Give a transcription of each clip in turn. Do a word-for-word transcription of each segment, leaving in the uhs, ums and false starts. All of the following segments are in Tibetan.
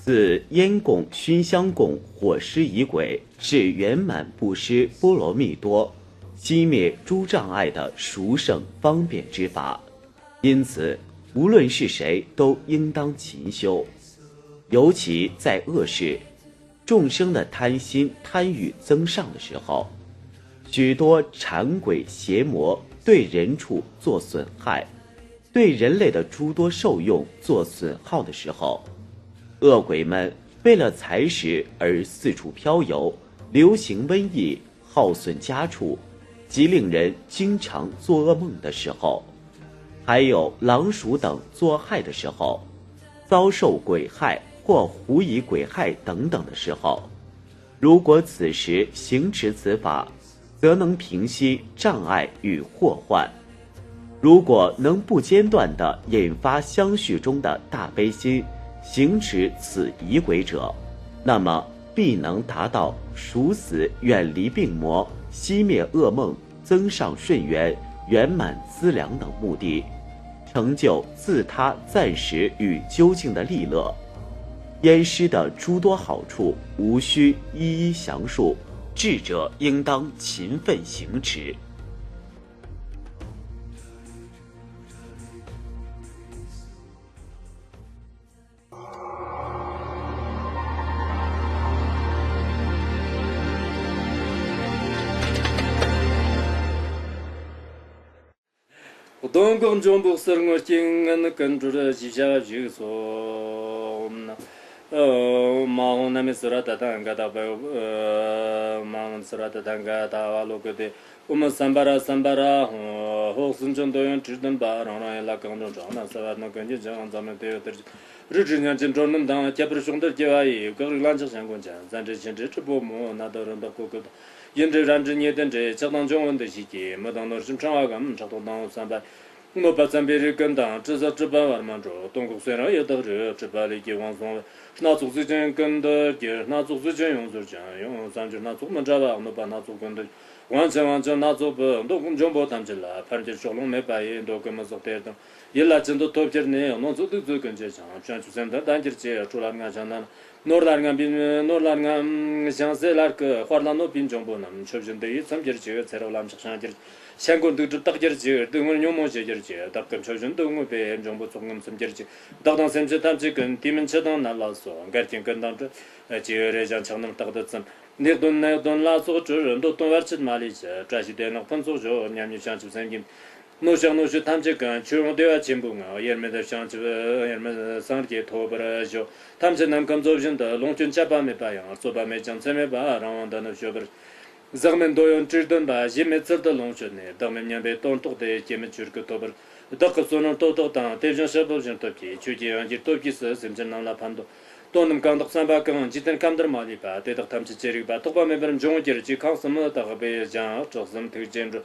自烟供、熏香供、火施仪轨，至圆满布施波罗蜜多，熄灭诸障碍的殊胜方便之法。因此，无论是谁，都应当勤修。尤其在恶世，众生的贪心、贪欲增上的时候，许多馋鬼、邪魔对人畜做损害，对人类的诸多受用做损耗的时候，恶鬼们为了财食而四处漂游，流行瘟疫，耗损家畜，及令人经常做噩梦的时候，还有狼鼠等作害的时候，遭受鬼害或狐疑鬼害等等的时候，如果此时行持此法，则能平息障碍与祸患。如果能不间断地引发相续中的大悲心，行持此仪轨者，那么必能达到殊死远离病魔、熄灭噩梦、增上顺缘、圆满资粮等目的，成就自他暂时与究竟的利乐。烟施的诸多好处，无需一一详述，智者应当勤奋行持。 གདོང་འགོག་འཇོམས་པོ་གསེར་དངུལ་སྐྱེ་ངན་ཀུན་སྒྲོལ་ཞི་བྱ་བཞུགས་སོ། མ་འོངས་ན་མེ་སུ་ར་ཏ་ཐང་ག་ཏ་བ། མ་འོངས་སུ་ར་ཏ་ཐང་ག་ཏ་བ་ལོ་ཀུ་ཏེ། ཨོཾ་སམ་བྷ་ར་སམ་བྷ་ར་ཧོ། ཧོ། སུན་ཅོན་འདོད་ཡོན་དྲི་ལྡན་པ། རང་རང་ཡན་ལག་གང་འབྱུང་གྲོགས་ན་ས་བར་ན་ཀུན་གྱི་ལྗང་འཛམ་མེ་དེ་ཡོད་དར་རི་ཁྲི་ཉན་གྱི་འགྲོ་རྣམས་དང་ཁྱད་པར་ཕྱོགས་འདིར་སྐྱེ་བ་ཡི་བཀག་རིགས་ལ་འཇགས་ཤིང་ཀུན་ཀྱང་བཙན་ཁྲིད་ཆེན་ཁྲིད་ཁྲི་པོ་མོ་ན་དོ་རུ་འདག་གོ་ཀུ་ཡིན་གྲི་རལ་གྲི་ཉེ་དན་འདྲེ་ཆགས་སྡང་འབྱུང་བོ་འདི་ཞིག་གིས་མི་དང་ནོར་སྲིད་འཕྲེང་བ་གམ་ཕྲག་དོག་དང་བསམ་པ། གནོད་པ་བརྩམས་པའི་རིགས་ཀུན་དང་དྲི་ཟ་སྒྲིབ་པ་བར་མ་འགྲོ་སྟོང་ཁོག་སེན་རང་ཡི་དག་རུ་སྒྲིབ་པ་ལས་ཀྱི་དབང་སོང་བས་སྣ་ཚོགས་གཟུགས་ཅན་ཀུན་ཏུ་སྐྱེ། སྣ་ཚོགས་གཟུགས་ཅན་ཡོངས་སུ་སྦྱང་ཡོང་བསམ་རྒྱུ་སྣ་ཚོགས་མི་འདྲ་བ་གནོད་པ་སྣ་ཚོགས་ཀུན་ཏུ་དབང་ཆེན་དབང་ཆེན་སྣ་ཚོགས་པོ་འདོད་འཇོམས་པོ་ཐམས་ཅད་ལ་ཕར་འགྱུར་ཕྱོགས་ལྷུང་མེད་པ་ཡིས་འདོད་ཀུན་མི་ཟག་གཏེར་དང་ཡིད་ལ་ཅི་འདོད་ཐོབ་ཁྱེར་ནས་སྣང་ཚོགས་གདུག་རྩུབ་ཀུན་བྱེད་ཅིང་བྱང་ཆུབ་སེམས་དང་ལྡན་གྱུར་ཅིག་ཁྲོ་ལ་ལྔ་བྱང་ན་ནོར་ལ་ལྔ་པའི་ནོར་ལ་ལྔ་བྱང་སེ་ལར་གི་དཔལ་ལ་གནོད་པའི་འབྱུང་པོ་རྣམས་ཆོས་བཞིན་དུ་ཡིད་ཚིམ་གྱུར་ཅིག་ཚེ་རབས་ལམ་ཕྱག་བྱང་གྱུར་ཅིག་ཤན་ཀུན་དུག་སྒྲིབ་དག་གྱུར་ཅིག་སྡུག་བསྔལ་ཉོན་མོངས་ཞི་གྱུར་ཅིག་བདག་གི་ཆོས་བཞིན་དུ་བསྔོས་པས་འབྱུང་པོ་ཚོགས་རྔམ་ཚིམ་གྱུར་ཅིག་བདག་དང་སེམས་ཅན་ཐམས་ཅད་ཀུན་དུས་མིན་འཆི་དང་ནད་ལ་སོགས་འགལ་རྐྱེན་ཀུན་དང་བྲལ་ཅིག་རེ་ཞིང་ཆགས་རྣམས་རྟག་ཏུ་ཚིམ། ནད་གདོན་ནད་གདོན་ལ་སོགས་གྲོལ། འདོད་དོན་བར་ཆད་མ་ལུས་ཞི། བཀྲ་ཤིས་བདེ་ལེགས་ཕུན་ཚོགས་ཤོག་ཉམས་མྱོང་བྱང་ཆུབ་སེམས་ཀྱི། གནོད་བྱ་གནོད་བྱེད་ཐམས་ཅད་ཀུན། ཆོས་དབྱིངས་བདེ་བ་ཆེན་པོའི་ངང་། དབྱེར་མེད་དུ་བྱང་ཆུབ་དབྱེར་མེད་སངས་རྒྱས་ཐོབ་པར་ཤོག་ཐམས་ཅད་ནམ་མཁའ་མཛོད་བཞིན་དུ། ལོངས་སྤྱོད་ཆད་པ་མེད་པ་ཡང་། རྩོད་པ་མེད་ཅིང་འཚེ་མེད་པ། རང་དབང་དུ་ནུབ་སྤྱོད་པར། ཟག་མེད་འདོད་ཡོན་དྲི་ལྡན་པ། གཞི་མེད་ཚུལ་དུ་ལོངས་སྤྱོད་ནས། བདག་མེད་མཉམ་པའི་དོན་རྟོགས་ཏེ། སྐྱེ་མེད་ཆོས་སྐུ་ཐོབ་པར། བདག་གི་བསོད་ནམས་སྟོབས་རྟོགས་དང་། དེ་བཞིན་སྲིད་པོ་བཞིན་སྟོབས་ཀྱིས། ཆོས་ཀྱི་དབང་གིས་སྟོབས་ཀྱིས་སུ། སེམས་ཅན་རྣམས་ལ་ཕན་འདོགས། དོན་རྣམས་གང་དག་བསམ་པ་གང་། འཇིག་རྟེན་ཁམས་འདིར་མ་ལུས་པ། དེ་དག་ཐམས་ཅད་ཅི་རིགས་པ། ཐོགས་པ་མེད་པར་འབྱུང་གྱུར་ཅིག་ཁང་གསུམ་དག་པས་བཞེངས། ཁྲག་གསུམ་ཐུགས་རྗེས་འགྲོ།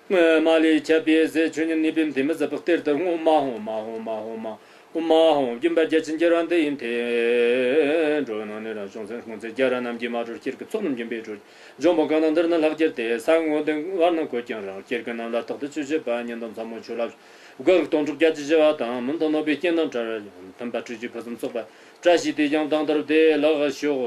མ་ལུས་ཁྱབ་པའི་ཟས། ཆོས་ཉིད་ནུས་པའི་མཐུ། མི་ཟད་པའི་གཏེར་དུ་བསྔོ། མ་ཧོ་མ་ཧོ་མ་ཧོ་མ། ཨོ་མ་ཧོ། སྦྱིན་པ་རྒྱ་ཆེན་རྒྱལ་བ་འདི་ཡི་མཐུས། འགྲོ་བའི་ནང་ནས་རང་བྱུང་སེམས་ཁོང་ཚེ་རྒྱལ་བ་རྣམས་ཀྱིས་མ་གྲོལ་ཁྱེར་གི་ཚོགས་རྣམས་སྦྱིན་པའི་གྲོལ། འབྱུང་པོ་གང་དག་འདིར་ནི་ལྷག་གྱུར་ཏེ། ས་འོག་སྟེང་བར་ན་བཀོད་ཀྱང་རུང་། ཁྱེར་གི་རྣམས་ལ་རྟག་ཏུ་ཆོས་བཤད་པ། ཉན་དང་ཚ་མོ་ཆོས་ལ་དགའ་བའི་སྟོང་གྲོགས་བརྒྱད་ཅུ་བཞི་བ་དང་། མུན་དང་གནོད་པའི་རྐྱེན་དང་བྲལ་བར་ཡང་། མཐུན་པ་སྤྲུལ་གྱི་ཕུན་སུམ་ཚོགས་པ། བཀྲ་ཤིས་དེས་ཀྱང་དང་དུ་བདེ་ལེགས་ཤོག་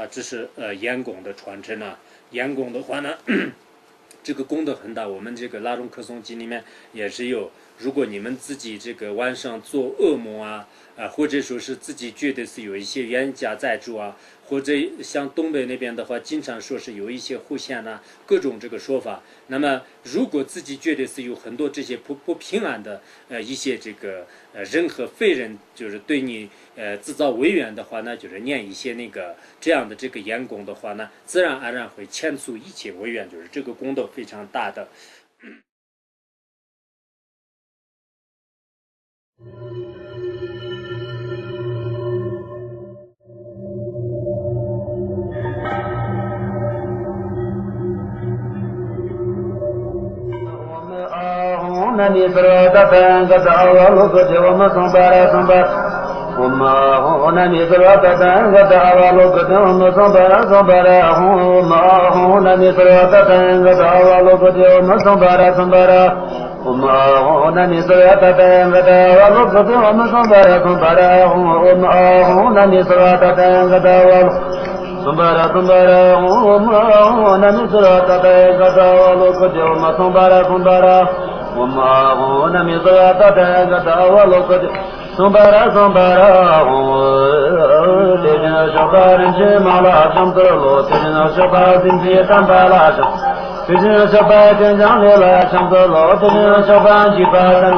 ཨ། 这是呃，烟供的传承啊。烟供的话呢，这个功德很大，我们这个拉拢客松基里面也是有。如果你们自己这个晚上做噩梦啊，啊，或者说是自己觉得是有一些冤家债主啊，或者像东北那边的话，经常说是有一些狐仙呐，各种这个说法。那么如果自己觉得是有很多这些不，不平安的，呃，一些这个，呃，人和非人，就是对你，呃，制造违缘的话，那就是念一些那个这样的这个烟供的话呢，自然而然会遣除一切违缘，就是这个功德非常大的。 ཨོཾ་ན་མི་སརྦ་ད་ཐ་ཡང་ག་ད་ཨ་བ་ལོ་ཀ་དེ་ཨོཾ་སམ་བྷ་ར་སམ་བྷ། ཨོཾ་ཨཱཿཧཱུྃ། ན་མི་སརྦ་ཏ་ཏ་ག་ཏ་ཨ་བ་ལོ་ཀི་ཏེ། ཨོཾ་སུ་བྷ་ར་སུ་བྷ་ར་ཧཱུྃ། ཨོཾ་ཨཱཿཧཱུྃ། ན་མི་སརྦ་ཏ་ཏ་ག་ཏ་ཨ་བ་ལོ་ཀི་ཏེ། ཨོཾ་སུ་བྷ་ར་སུ་བྷ་ར། ཨོཾ་ཨཱཿཧཱུྃ། ན་མི་སརྦ་ཏ་ཏ་ག་ཏ་ཨ་བ་ལོ་ཀི་ཏེ། ཨོཾ་སུ་བྷ་ར་སུ་བྷ་ར་ཧཱུྃ། ཨོཾ་ཨཱཿཧཱུྃ། ན་མི་སརྦ་ཏ་ཏ་ག་ཏ་ཨ་བ་ལོ། སུ་བྷ་ར་སུ་བྷ་ར་ཧཱུྃ། ཨོཾ་ཨཱཿཧཱུྃ། ན་མི་སརྦ་ཏ་ཏ་ག་ཏ་ཨ་བ་ལོ་ཀི་ཏེ། ཨོཾ་སུ་བྷ་ར་སུ་བྷ་ར། ཨོཾ་ཨཱཿཧཱུྃ། ན་མི་སརྦ་ཏ་ཏ་ག་ཏ་ཨ་བ་ལོ་ཀི་ཏེ། སུ་བྷ་ར་སུ་བྷ་ར་ཧཱུྃ། དེ་བཞིན་གཤེགས་པ་རིན་ཆེན་མ་ལ་ཕྱག་འཚལ་ལོ། དེ་བཞིན་གཤེགས་པ་སེམས་ཅན་དམ་པ་ལ་ཕྱག་དེ་བཞིན་གཤེགས་པ་ཀུན་ཀྱང་ལས་ལ་ཕྱག་འཚལ་ལོ། དེ་བཞིན་གཤེགས་པ་འཇིགས་པ་དང་ཀུན་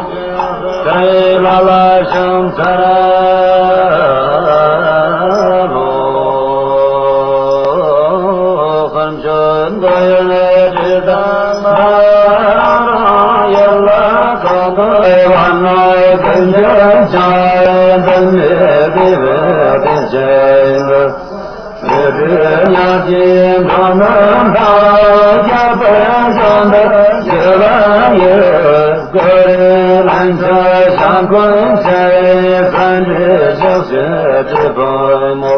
ཀྱང་ལས་ལ་ཕྱག་འཚལ་ལོ། དཀོན་མཆོག་འདོད་ཡོན་ལས་བྲལ་དང་མ་རུངས་ཡན་ལག་གང་དག་ལས་བར་སྣང་ཀུན་གྱི་ཆང་དུ་མེད་པའི་བདེ་བའི་རྟེན་ཅན་དུ། རིག་པའི་ཉག་གཅིག་འགྲོ་རྣམས་དང་། རྒྱལ་པོའི་གཞུང་དུ་བཞུགས་པ་ཡི། གུ་རུ་རིན་ཆེན་ཞབས་དཀོན་ཆེ། སངས་རྒྱས་ཞབས་ཕྱི་ཁྲི་བུ་མོ།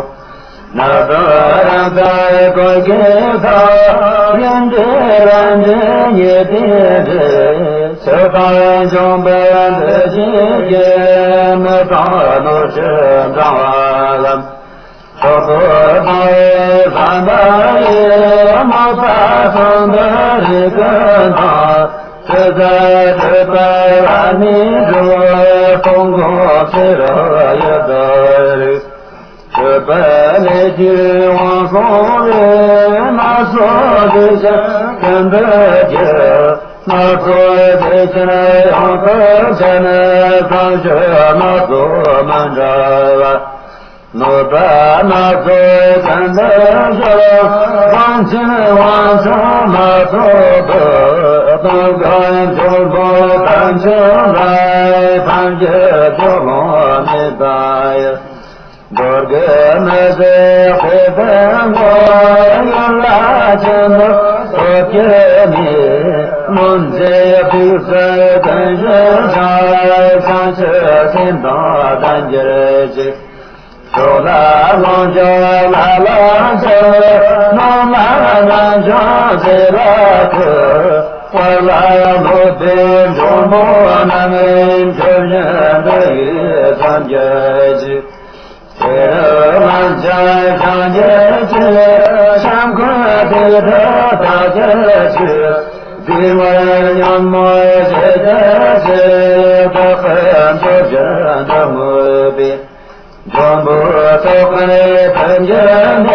ནགས་ཚལ་རབ་དང་གོས་ཀྱི་མཐའ། ཡོན་ཏན་རབ་འབྱེད་ཉི་ཟླའི་གྲས། ཆུ་དང་འབྱུང་པོའི་འདུ་ཤེས་ཀྱིས། མི་གཏོང་ནོར་ཕྱུགས་འབྲང་བ་ལ། ཐོབ་པའི་བཟའ་ཟླ་ཡི། དམག་པ་གསུམ་པོ་རིགས་ཀུན་དང་། ཆུ་ཚོད་དྲུག་པའི་ལྷ་མིའི་འགྲོ། སྟོང་གོ་ཕྱི་རུ་ཡི་དྭགས་རིགས། སྤྱོད་པའི་ལས་ཀྱི་དབང་སོང་བས། སྣ་ཚོགས་བདེ་ཆེན་ཀུན་འདུས་ཀྱི། སྣ་ཚོགས་བདེ་ཆེན་ཡོངས་སུ་ཁྱབ་ནས། གང་བྱོས་སྣ་ཚོགས་མི་འདྲ་བ། གནོད་པ་སྣ་ཚོགས་ཀུན་ཏུ་སྦྱོར། གང་ཕྱིར་དབང་ཕྱུག་མ་ཐོབ་པའི། སྟོན་ཀ་འབྱུང་པོ་དམ་ཆོས་ལ། ཐམས་ཅད་སྐྱོབ་ལོང་མེད་པ་ཡི། འགྲོ་དགེ་མི་བཟད་སྐྱེ་བའི་སྒོ། ཡུལ་ལ་ཆེན་པོ་སྟོབས་ཀྱིས་ནི། རྨོངས་པའི་ཐུགས་སུ་ཀུན་ཞུགས་ཤིང་། བྱང་ཆུབ་སེམས་དང་ལྡན་གྱུར་ཅིག། ཕྱོགས་ལ་ལོངས་སྤྱོད་ལ་ལ་སྤྱོད། ནོར་ལ་རྣམ་སྦྱོང་ཟས་ལ་སྤྱོད། དཔལ་ལ་སློབ་པའི་འབྱུང་པོ་རྣམས། མཆོད་བཞིན་དུ་ཡིད་ཚིམ་གྱུར་ཅིག། ཚེ་རབས་ལམ་ཆེན་སངས་རྒྱས་ཀྱི། ཆོས་འཁོར་དེ་དག་དག་གྱུར་ཅིག། བདེ་བར་ཉོན་མོངས་ཞི་གྱུར་ཅིག། དག་པའི་མཆོག་བཞིན་དུ་བསྔོས་པའི། འབྱུང་པོའི་ཚོགས་ཀུན་ཐུགས་རྗེ་ནས།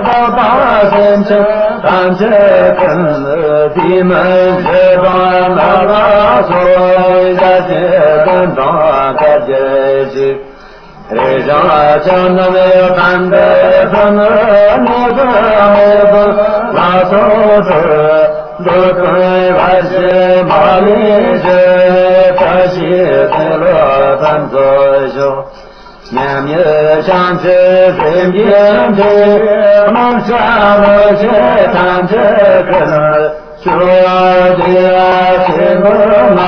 བདག་དང་སེམས་ཅན་ཐམས་ཅད་ཀུན། བདེ་མི་འབྱེད་པ་ལ་སོགས། ཡ་ཞེས་དོན་དང་བཀའ་བརྒྱད་ཅིག། རེག་བྱ་ཆ་རྣམས་ཕན་པའི་མཐུ། ནད་དང་མེ་དཔུང་ལ་སོགས་པའི། འདོད་དོན་ལ་ཞེན་མ་ལུས་ཀྱི། བཀྲ་ཤིས་བདེ་ལེགས་ཕུན་ཚོགས་ཤོག། མཉམ་ཉིད་བྱང་ཆུབ་སེམས་ཀྱི་འདུན། རྨོངས་པ་ལོག་ཤེས་ཐམས་ཅད་ཀུན། སྤྱོད་པ་བདེ་བ་ཆེན་པོ་ལ།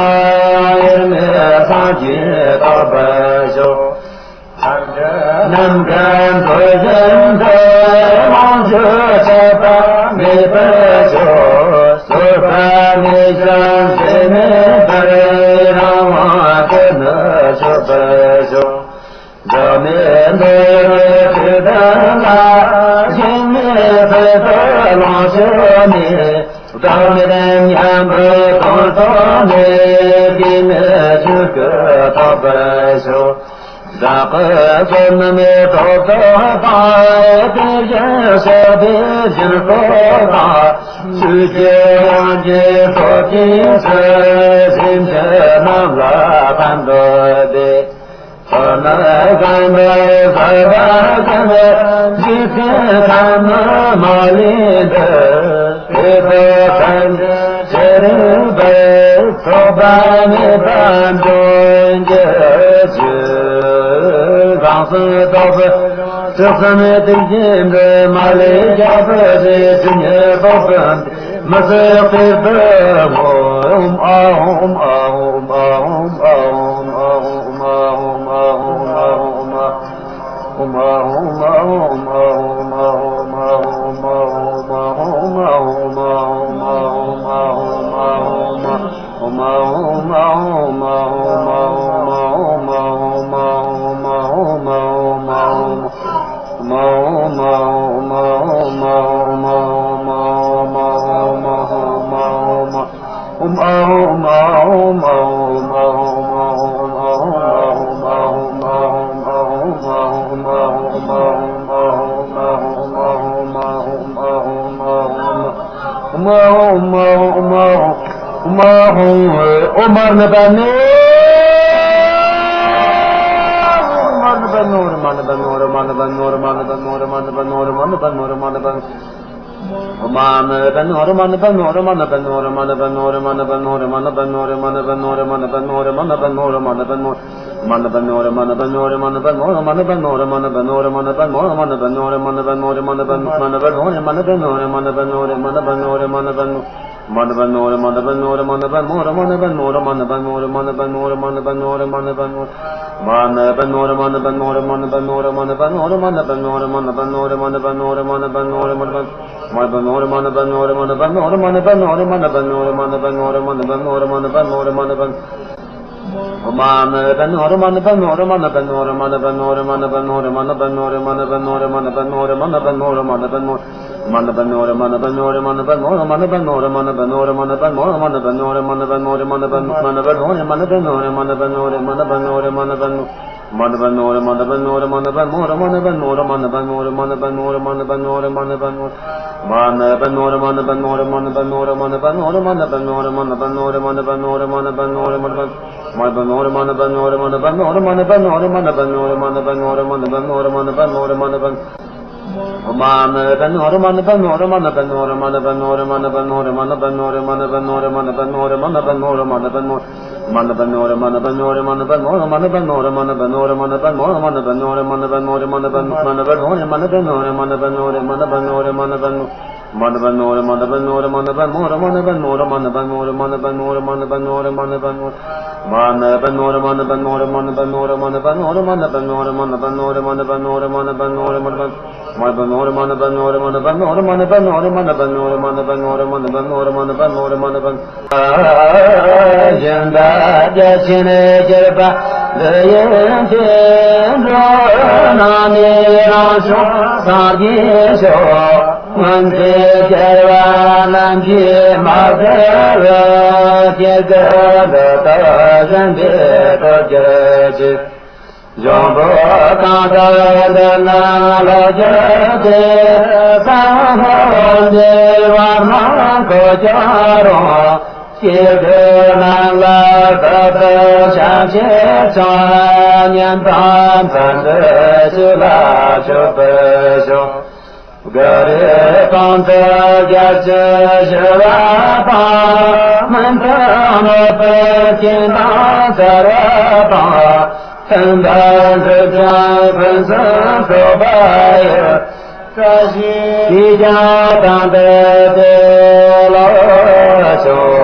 དབྱེར་མེད་སངས་རྒྱས་རྟོགས་པར་ཤོག། ཐམས་ཅད་ནམ་མཁའ་མཐོ་བཞིན་དུ། ལོངས་སྤྱོད་ཆད་པ་མེད་པར་ཤོག། གསོད་པ་ནད་གཞན་འབྱེར་མེད་པར། རང་དབང་དུ་ནི་གཤེགས་པར་ཤོག། འཛད་མེད་འདོད་ཡོན་ཕྲིན་ལས་ལ། ཞེན་མེད་ཚུལ་དུ་ལོངས་སྤྱོད་ནས། བདག་མེད་མཉམ་པའི་དོན་རྟོགས་ནས། སྐྱེ་མེད་ཆོས་སྐུ་ཐོབ་པར་ཤོག། བདག་གི་བསོད་ནམས་སྟོབས་དག་དང་། དེ་བཞིན་གཤེགས་པའི་སྦྱིན་སྟོབས་དང་། ཆོས་ཀྱི་དབྱིངས་ཀྱི་སྟོབས་ཀྱིས་ཚེ། སེམས་ཅན་རྣམས་ལ་ཕན་འདོད་པའི། ཚོགས་རྣམས་གང་དག་བསགས་པ་ཀུན། འཇིག་རྟེན་ཁམས་ནི་མ་ལུས་འདིར། དེ་དག་ཐམས་ཅད་ཕྱིར་འབུལ་བའི། ཐོགས་པ་མེད་པར་འདོད་གྱུར་ཅིག། གང་གསུང་རྟོགས་པའི་ཕྱོགས་བཅུ་ཐུགས་རྗེ་འགྲོ། མ་ལུས་རྒྱལ་པོའི་སྲས། ཇི་སྙེད་རྟོག་པའི་མི་ཟད་གཏེར་དུ་བསྔོ། ཨོཾ་ཨཱཿཧཱུྃ་ཨཱཿཧཱུྃ་ཨཱཿཧཱུྃ་ཨཱཿཧཱུྃ་ཨཱཿཧཱུྃ་ཨཱཿཧཱུྃ་ཨཱཿཧཱུྃ་ཨཱཿཧཱུྃ། གཞན་དག་རྒྱ་ཆེན་གྱུར་པ་འདི་ཡི་མཐུས། འགྲོ་རྣམས་ནི་རང་བྱུང་སངས་རྒྱས་ཤོག་སྔོན་ཚེ་སྐྱེ་བ་རྣམས་ཀྱིས་མ་བསྒྲིབས་པར། སྐྱེ་དགུའི་འདོད་དག་གཞན་དོན་ཐོབ་གྱུར་ཅིག་འབྱུང་པོ་གང་དག་འདི་ན་ལོག་གྱུར་ཏེ། སངས་རྒྱས་འདུས་པ་རྣམས་འཁོར་ཀྱང་རུང་། སྐྱེ་དགུ་རྣམས་ལ་བདག་ཏུ་ཤ་ཆེ་ཚང་། ཉན་དང་མཐུན་པའི་ཆོས་ལ་སྤྱོད་པར་ཤོག་གུ་རུ་གང་དག་རྒྱ་ཆེར་ཞི་བ་དང་། མི་མཐུན་དམོད་པའི་རྐྱེན་དང་སྦྱར་བ་དང་། མཐུན་པར་འགྲུབ་ཀྱང་ཕུན་སུམ་ཚོགས་པ་ཡི། བཀྲ་ཤིས་ཀྱང་དམ་པའི་དེ་ལ་སོགས།